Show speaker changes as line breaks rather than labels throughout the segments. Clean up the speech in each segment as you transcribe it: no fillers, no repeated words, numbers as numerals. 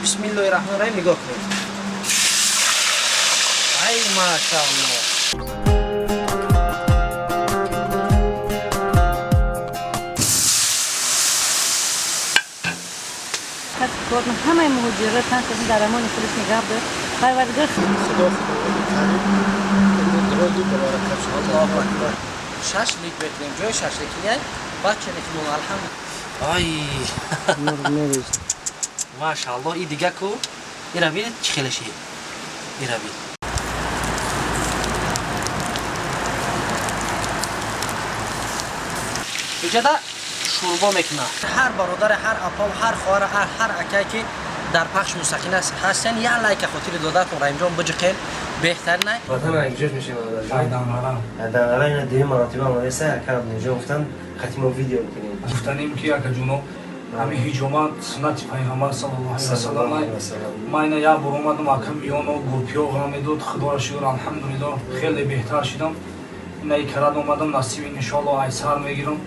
Бисмиллоҳи раҳмони раҳим, нигоҳ кунед. Ай, машааллоҳ.
Ҳамаи муҳоҷирро тан кардем, дар амони худаш нигаҳ дор. Парвардигор
Худо худованди карим рози баракат шуд.
Аллоҳу акбар. Шашлик мекунем, ҷои шашликиняй бача мекунем, алҳамдулиллоҳ. Ай, машааллоҳ, и дига ку ира бинед, чӣ хелеши ира бин. Иҷода шӯрбо мекунад. Ҳар бародаре, ҳар апав, ҳар хоҳар, ҳар акае ки дар пахш мустақим ҳастен, як лайка хотири додатон Раҳимҷон биҷиқен, беҳтарин ай.
Ватан инҷош мешем, бародарҷон.
Айданғара.
Айданғара, ина дуюм маротиба омадеса, ака Абдулҷон гуфтан хати мо видео кунем.
Гуфтанем ки акаҷоно, ҳамин ҳиҷома суннати пайғамбар саллаллоҳу алайҳи васаллам. Ман ина як бор омадам, ака миёно гурпиё ғам медод, худоро шукр, алҳамдулиллоҳ, хеле беҳтар шидам. Ина икарат омадам, насиби иншоаллоҳ айсар мегирам.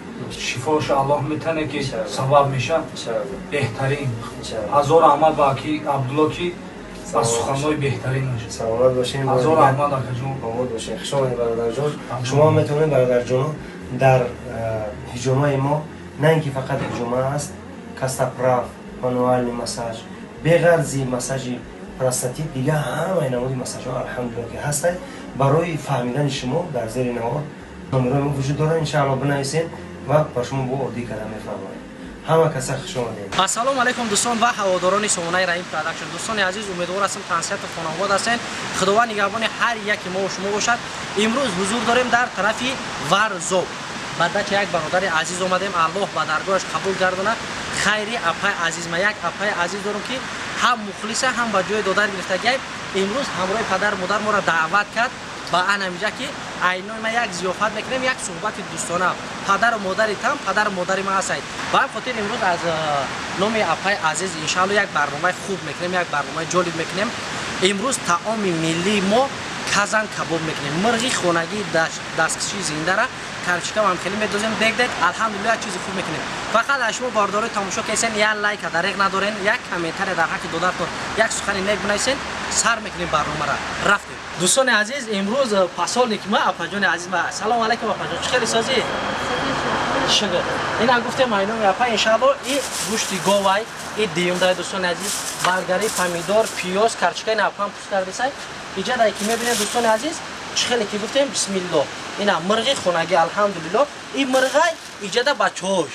Шифоша Аллоҳ метане ки сабаб меша. Беҳтарин. Ҳазор раҳмат ба аки Абдулло ки аз суханҳои беҳтаринаш.
Саломат бошед.
Ҳазор раҳмат, акаҷон.
Саломат бошед. Хуш омадед, бародарҷон. Шумо ҳам метавонед, бародарҷоно, дар ҳиҷомаи мо на ин ки фақат ҳиҷома аст, костоправ, мануальный массаж, беғарзи массажи простатит, дига ҳамаи намуди массажҳо алҳамдулиллоҳ ки ҳастанд. Барои фаҳмидани шумо дар зери навор номерои мо вуҷуд дорад, иншааллоҳ бинависед ва ба шумо бо оддӣ карда мефаҳмонем. Ҳама каса хуш омадед.
Ассалому алайкум, дӯстон ва ҳаводорони сомонаи Раҳим Продакшн. Дӯстони азиз, умедвор ҳастам тансиҳату хонавод ҳастед. Худованд нигаҳбони ҳар яки мо шумо бошад. Имрӯз ҳузур дорем дар тарафи Варзоб. Ба дача як бародари азиз омадем, Аллоҳ ба даргоҳаш қабул гардонад. Хайри апаи азиз, ма як апаи азиз дорам ки ҳам мухлиса, ҳам ба ҷои додар гирифтагиай. Имрӯз ҳамроҳи падару модар моро даъват кард ба анамиҷа ки айнои ма як зиёфат мекунем, як суҳбати дӯстона. Падару модари там, падару модари ма ҳастанд. Ба ҳам хотир имрӯз аз номи апаи азиз иншаалло як барномаи хуб мекунем, як барномаи ҷолиб мекунем. Имрӯз таоми миллии мо казан кабоб мекунем. Мирғи хонагии дасткаши зиндара карчикам ҳам хеле медозем, дек-дек, алҳамдулиллоҳ, як чизи хуб мекунем. Фақат аз шумо бардорои тамошо кесен, як лайка дареғ надорен, як комментария дар ҳаққи додартон як сухани нек бинависен, сар мекунем барномара. Рафтем. Дӯстони азиз, имрӯз посольник ма апаҷони азиз ма. Салому алайкум, апаҷон, чӣ хеле созӣ? Шукр. Ина гуфтем айноми апа, иншаалло и гӯшти говай, и дуюмдай, дӯстони азиз, болгари, помидор, пиёз, карчика ина апам пуст кардисай. Иҷадай ки мебинед, дӯстони азиз, чӣ хеле ки гуфтем, бисмиллоҳ. Ина мирғи хонагӣ, алҳамдулиллоҳ. И мирғай иҷада бачаҳош.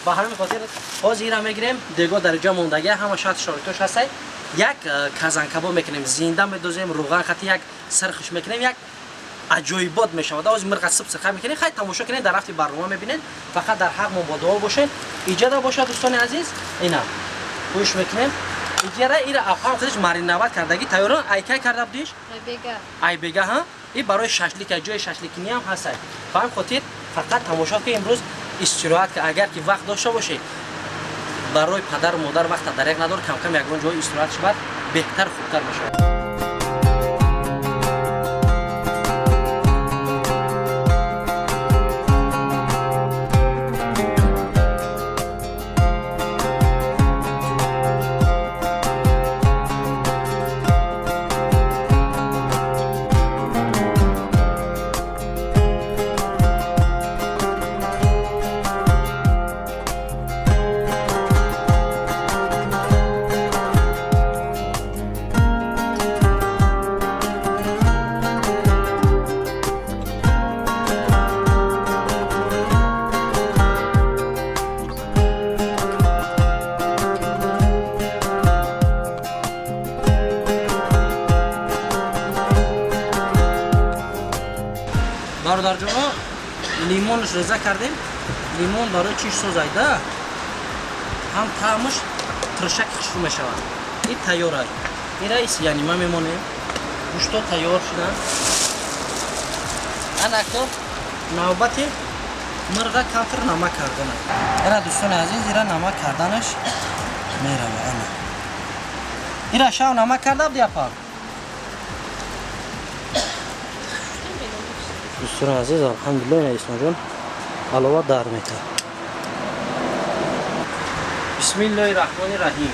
Ба ҳамин хотир ҳозир ира мегирем, дего дар иҷа мондагӣ, ҳама шарт шароитош ҳастай. Як казанкабоб мекунем, зинда медозем, руған хати як сирхш мекунем, як аҷоибот мешавад. Ҳозир мирға сиб сирха мекунем, хай тамошо кунед, дар рафти барнома мебинед. Фақат дар ҳақ мо бо дуо бошед. Иҷада бошад, дӯстони азиз, ина гӯш мекунем. Иҷара ира апам худаш мариноват кардагӣ тайёр, айкай карда будиш?
Айбега.
Айбега, ҳа? И барои шашлик, ҷои шашликинӣ ҳам ҳастай. Ба ҳамин хотир фақат тамошо ки имрӯз истироҳат ки агар ки вақт дошта бошед, барои падару модар вақта дареғ надор, кам-кам ягон ҷои истироҳат шавад, беҳтар, хубтар мешавад. Бародарҷоно, лимонаш реза кардем. Лимон барои чиш созайда, ҳам таъмаш тиршаки хушрӯ мешавад. И тайёр аст. Ира исянима мемонем. Гӯшто тайёр шуданд. Анако навбати мирға камтар намак карданаш. Ира дӯстони азиз, ира намак карданаш мерава. Ана ира шав намак карда буди, апа? Дӯстони азиз, алҳамдулиллоҳ, ина Исмоҷон алова дар метавад. Бисмиллоҳи раҳмони раҳим.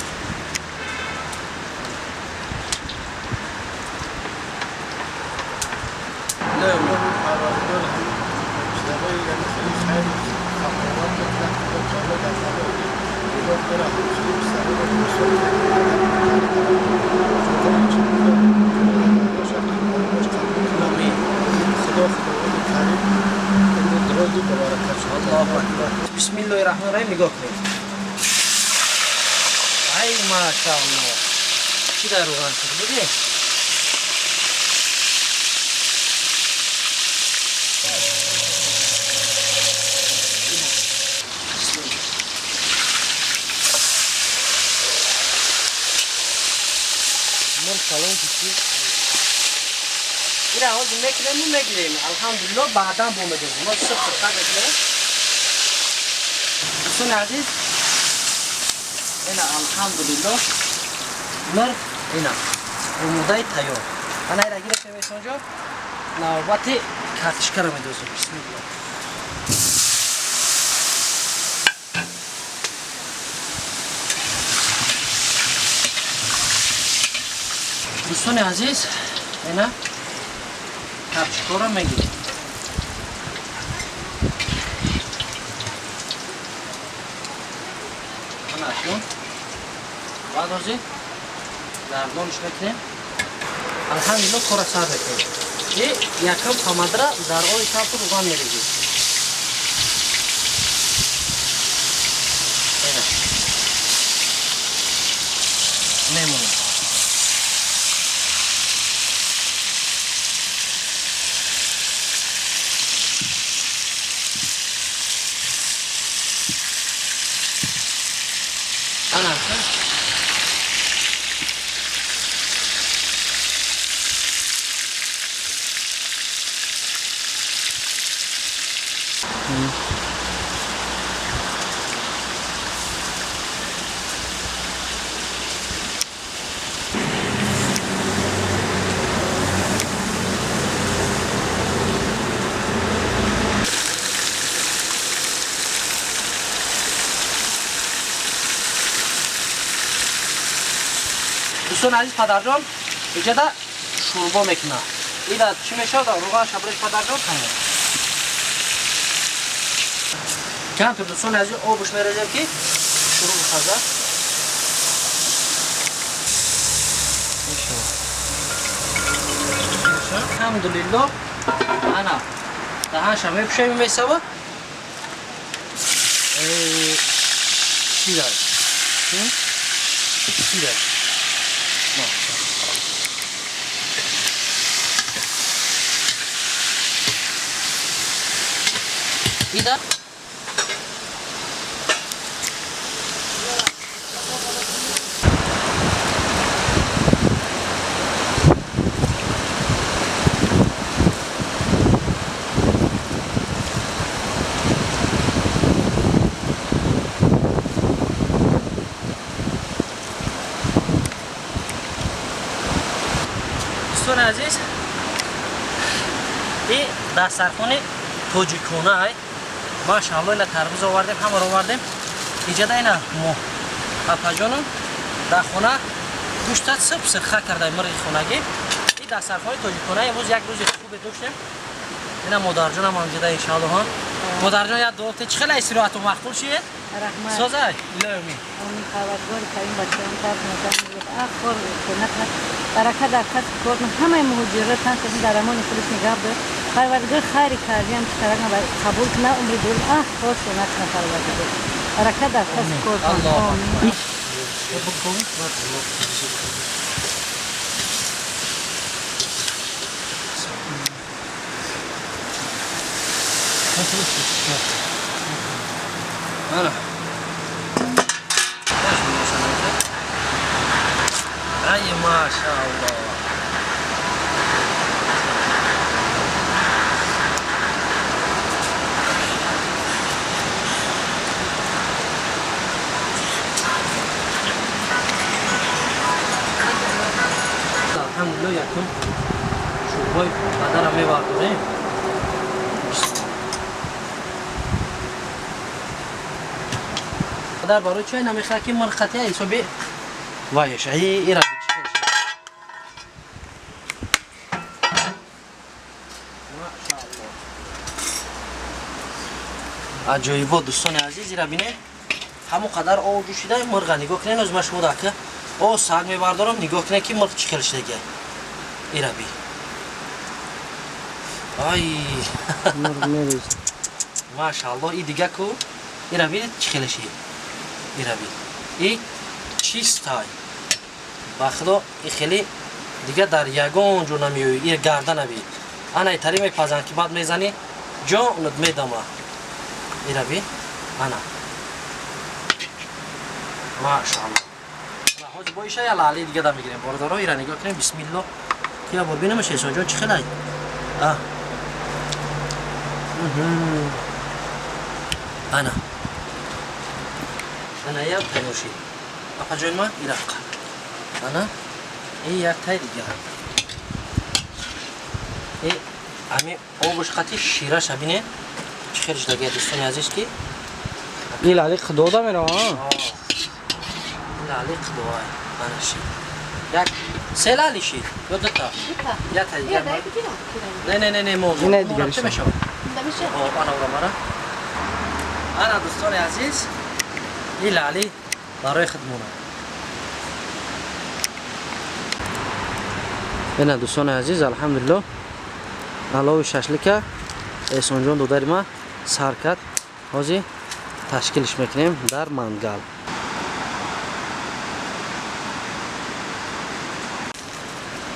Хайри хақоват мекунад, Худо таоло дар паноҳи нигоҳ дорад. Хеле писароро бисёр Худо Худованди Карим умри дарози ба баракат шуд.
Аллоҳу акбар. Бисмиллоҳи раҳмони раҳим. Нигоҳ кунед. Ай машааллоҳ. Чӣ дар равған шуд, дидӣ?
Мурғ калон кичик.
Ира ҳозир мекунем, мегирем. Алҳамдулиллоҳ, баъдан бо медозем. Мо сих сихат мекунем. Дӯстони азиз, ина алҳамдулиллоҳ мирғ ина омодаи тайёр. Ана ира гирифтем эҳсонҷон. Навбати картишкаро медозем. Бисмиллоҳ. Дӯстони азиз, ина картишкаро мегирем. Ана акнун баъд ҳозир гардонш мекунем. Алҳамдулиллоҳ, кора сар мекунем. И якам помадра дар оби сабзу равған мерезем. Ина мемонем. Ана дӯстони азиз, падарҷон иҷода шӯрбо мекунад. Ида чӣ мешавад? Равған шабреш падарҷон тамом. Камтур дӯстони азиз обш мерезем ки шурӯъ бихазад. Алҳамдулиллоҳ, ана даҳанша мепӯшем, месава. Ширай. Ширай. Ида дӯстони азиз, и дастархони тоҷикона ай. Машааллоҳ, ина тарбуз овардем, ҳамаро овардем. Иҷода ина мо апаҷонам дар хона гӯшта сиб сирха карда мирғи хонагӣ. И дастархони тоҷикона имрӯз як рӯзи хубе доштем. Ина модарҷонам ҳам ҷида иншааллоҳ. Модарҷон, як дуо чӣ хеле истироҳату мақбул шиед?
Раҳмат.
Созай, илоҳи умин.
Амин. Парвардигори Карим бачаам тарк накунад, хор накунад. Баракат дар касб кор ҳамаи муҳоҷирро тан кунад, дар амони худаш нигаҳ дорад. Парвардигор хайри кардиам чӣ қабул кунад, умри дур хоршо накунад Парвардигор. Баракат дар касб кор.
Амин. Ана. Ай машааллоҳ. Алҳамдулиллоҳ, якум шӯрбои падара мебардорем. Падар барои чой намехӯрад ки мирқатия ҳисоби вайш ай ира. Машааллоҳ. Аҷоибо, дӯстони азиз, ира бинед, ҳамон қадар об ҷӯшида, мурға нигоҳ кунед. Оз ман шумо дака о саг мебардорам, нигоҳ кунед, ки мурғ чӣ хел шидага. Ира би, ай, машаалло. И дига ку, ира бинед, чӣ хел шид. Ира би, и чистай, ба худо, и хеле дига дар ягон ҷо намеоӣ. И гардана би, ана итари мепазанд, ки баъд мезанӣ, ҷонат медама. Ира би, ана, машаалло. Ҳозир бо иша я лаъли дига да мегирем, бородаро. Ира нигоҳ кунем, бисмилло, кия бор бинамаш. Эҳсонҷон, чӣ хелай? Ана, ана, як тайёр шид, апаҷони ман. Ира, ана, и як тай дига. И ами обуш қати шираша бинед, чӣ хел шидагия, дӯстони азиз, ки
И лали худода мерава.
Лали худоай, ана шид. Як се лали шид ё дута? Як тай дига. Не, не, не, не, мо
Ине дигариш.
Мешавад. Ана, ура мара. Ана, дӯстони азиз, и лали барои худмона. Ина, дӯстони азиз, алҳамдулилло, алови шашлика Эҳсонҷон додари ма сар кард. Ҳозир ташкилш мекунем дар мангал.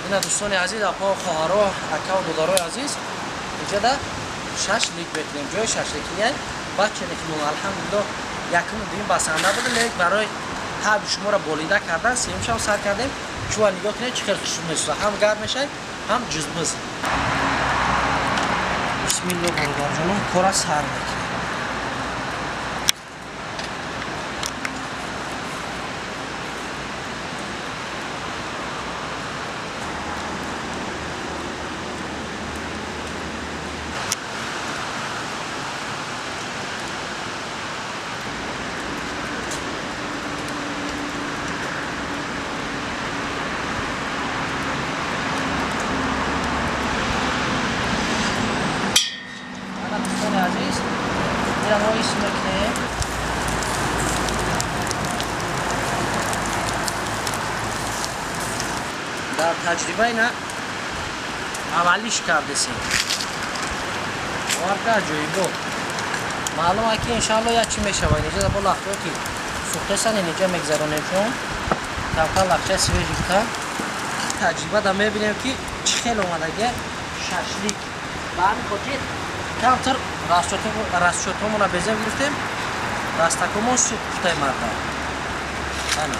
Ина, дӯстони азиз, апо, хоҳаро, акаву додарои азиз, инҷода шашлик мекунем. Ҷои шашликияй баччане ки мо, алҳамдулилло, якуму дуюм басанда буда, лек барои таби шуморо болида кардан сеюмшам сар кардем. Чува нигоҳ кунед, чӣ хел хушрӯ месӯзад, ҳам гарм мешавад, ҳам ҷузбиз. Бисмилло, бародарҷонон, кора сар мекунем. Ана, дӯстони азиз, ира мо ис мекунем. Дар таҷриба ина аввалиш кардесем, варка аҷоибо. Маълум ки иншаалло як чӣ мешава. Инҷа бо лахтҳое ки сӯхтесан, инҷа мегзаронем, чун камкам лахчаи свежий та таҷриба да мебинем, ки чӣ хел омадаге шашлик. Ба ҳамин хотир камтар расчётҳомона безем гирифтем, дастакомон сӯхтаи марда. Ана,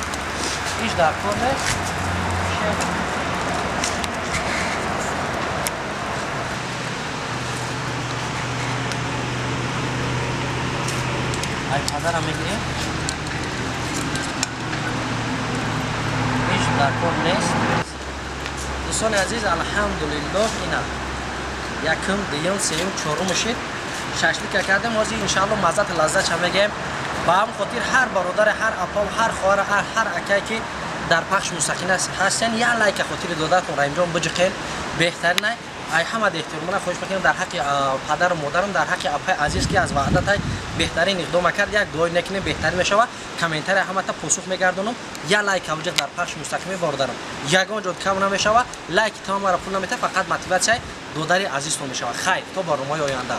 иш дар кор нест. Ай, падарам мегирем, ҳеҷ дар кор нест. Дӯстони азиз, алҳамдулиллоҳ, ина якум, дуюм, сеюм, чорум шид, шашлика кардем. Ҳозир иншаалло маззати лаззатша мегӯем. Ба ҳамин хотир ҳар бародаре, ҳар апав, ҳар хоҳар, ҳар акае, ки дар пахш мустақим ҳастен, як лайка хотири додатон Раҳимҷон биҷиқен, беҳтаринай. Ай ҳама эҳтиромона хоҳиш мекунем, дар ҳаққи падару модарам, дар ҳаққи апаи азиз, ки аз ваҳдатай беҳтарин иқдома кард, як дуои накунем, беҳтарин мешава. Комментария ҳамата посух мегардонам. Як лайка биҷиқ дар пахши мустақими, бародарам, ягон ҷо кам намешава. Лайки тамомара пул намета, фақат мотиватсияи додари азизтон мешава. Хайр, то барномаҳои оянда.